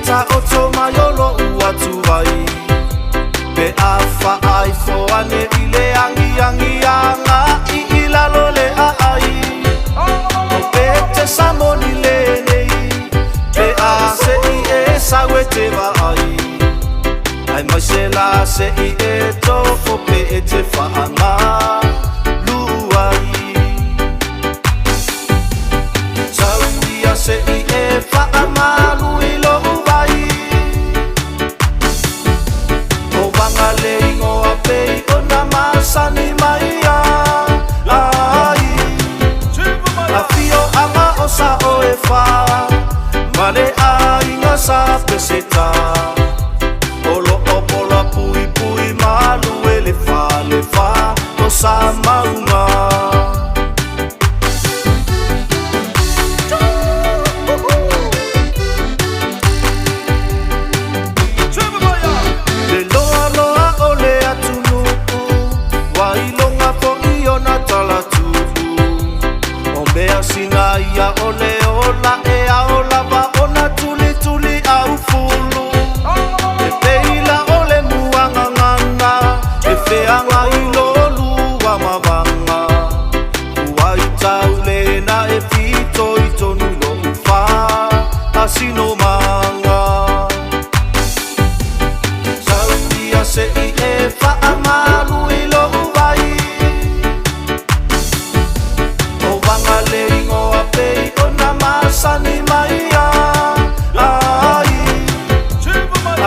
taoto mai o lo'u atu ai, pe a faaifo ane i le agiagi aga'i i lalo le aai. O pete sa moni lenei, pe a se'i e sau e te vaai, ae mai se la se'i e tofo pe e te faamalu ai. Sau ia se'i e faamalu i lo'u vai, o vaga le igoa pei ona masani mai ai. Afioaga o sa'o e fā ma le aiga sa Peseta, o lo'o pola puipui malu e le falefa o sa mauga. Le loaloa o le atunuu, ua iloga fo'i ona talatuu. O mea sina ia o le ola e ao lava ona tulituli aufulu. E pei la o le muagagana, e feagai lolua mavaga. Ua i taulena e fitoitonu lo'u faasinomaga. Sau ia se'i e faamalu i lo'u vai, o vaga le igoa pei ona masani mai ai.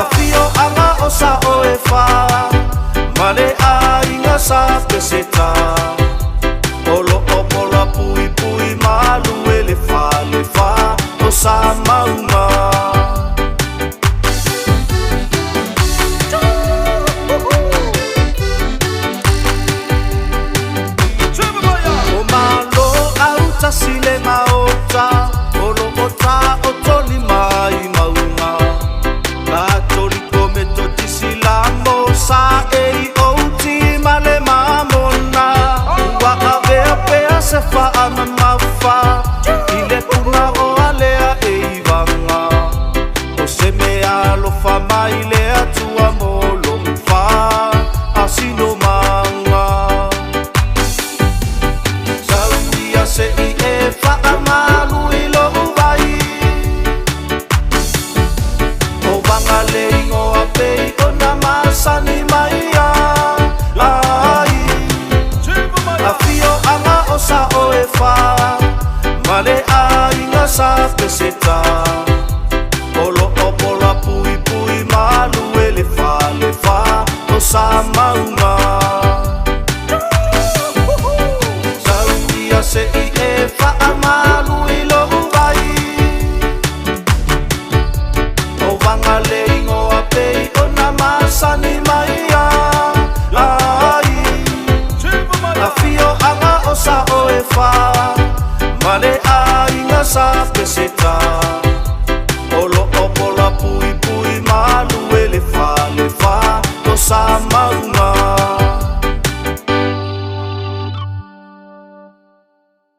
Afioaga o sa'o e fā ma le aiga sa Peseta, o lo'o pola puipui malu e le falefa o sa mauga. O Malo autasi le maota, o lo'o taoto lima i mauga. Katoliko Metotisi lamo sa e i outi ma le mamona. Ua avea pea se faamamafa i le puna o alea e i vaga. O se mea alofa mai le Atua mo lo'u faasinomaga. Sau ia se'i e faamalu i lo'u vai, o vaga le igoa pei ona masani mai ai. Afioaga o sa'o e fā ma le aiga sa Peseta, o lo'o pola puipui malu e le falefa o sa mauga. Sau ia se'i e faamalu i lo'u vai, o vaga le igoa pei ona masani mai ai. Afioaga o sa'o e fā ma le aiga sa Peseta, o lo'o pola puipui malu e le falefa o sa